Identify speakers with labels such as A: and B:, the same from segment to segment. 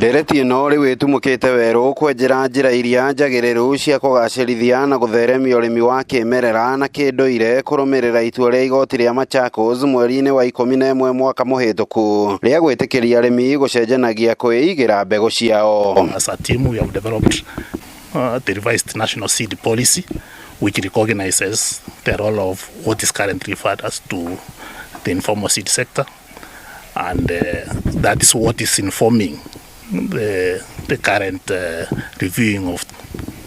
A: Ndereti ĩno rĩu ĩtumũkĩte werũ kwenjera njĩra iria njagĩrĩru cia kũgacĩrithia na gũtheremia ũrĩmi wa kĩmerera na kĩndũire kũrũmĩrĩra itua rĩa igoti rĩa Machakos mweri-inĩ wa 11 mwaka mũhĩtũku rĩa gwĩtĩkĩria arĩmi gũcenjanagia kwĩigĩra mbegũ ciao.
B: As a team, we have developed the revised national seed policy, which recognizes the role of what is currently referred as to the informal seed sector. And that is what is informing the current reviewing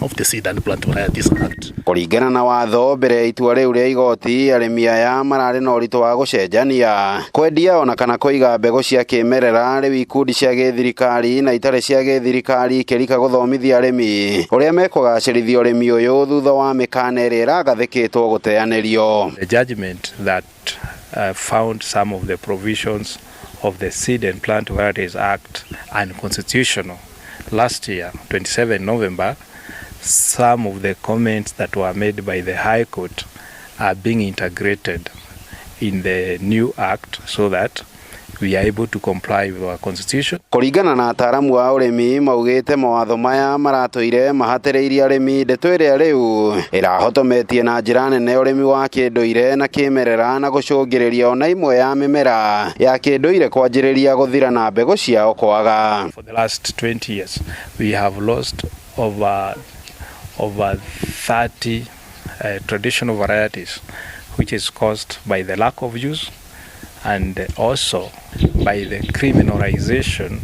B: of the Seed and Plant Varieties Act.
A: Kũringana na watho, mbere ya itua rĩu rĩa igoti, arĩmi aya mararĩ na ũritũ wa gũcenjania, kwendia ona kana kũiga mbegũ cia kĩmerera. Rĩu ikundi cia gĩthirikari na itarĩ cia gĩthirikari ikĩrika gũthomithia arĩmi ũrĩa mekũgacĩrithia ũrĩmi ũyũ thutha wa mĩkana ĩrĩa ĩragathĩkĩtwo gũteanĩrio.
C: The judgment that found some of the provisions of the Seed and Plant Varieties Act unconstitutional last year, 27 November, some of the comments that were made by the High Court are being integrated in the new act so that we are able to comply with our constitution.
A: Kũringana na ataaramu a ũrĩmi, maugĩte mawatho maya maratũire mahatĩrĩirie arĩmi, ndeto ĩrĩa rĩu ĩrahotometie na njĩra nene ũrĩmi wa kĩndũire na kĩmerera na gũcũngĩrĩria ona imwe ya mĩmera ya kĩndũire kwanjĩrĩria gũthira na mbegũ ciao kwaga.
C: For the last 20 years, we have lost over 30 traditional varieties, which is caused by the lack of use and also by the criminalization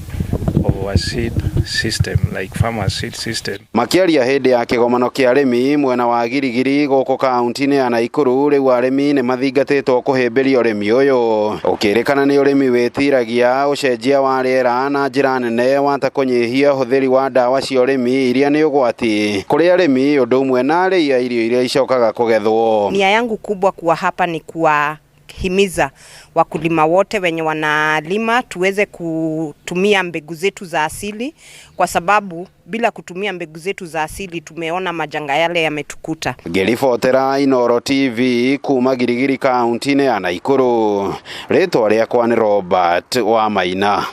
C: of our seed system, like farmer seed system.
A: Makĩaria hĩndĩ ya kĩgomano kĩa arĩmi mwena wa Girigiri gũkũ kaunti-inĩ ya Naikuru, rĩu arĩmi nĩ mathingatĩtwo kũhĩmbĩria ũrĩmi ũyũ ũkĩrĩkana nĩ ũrĩmi wĩtiragia ũcenjia wa rĩera na njĩra nene wata kũnyihia ũhũthĩri wa ndawa cia ũrĩmi iria nĩ ũgwati kũrĩ arĩmi ũndũ ũmwe na arĩi a irio iria icokaga kũgethwo.
D: Nia yangu kubwa kuwa hapa ni kuwahimiza wakulima wote wenye wanalima tuweze kutumia mbegu zetu za asili, kwa sababu bila kutumia mbegu zetu za asili tumeona majanga yale yametukuta.
A: Ngĩribotera Inooro TV kuma Girigiri kaunti-inĩ ya Naikuru, rĩtwa rĩakwa nĩ Robert Wamaina.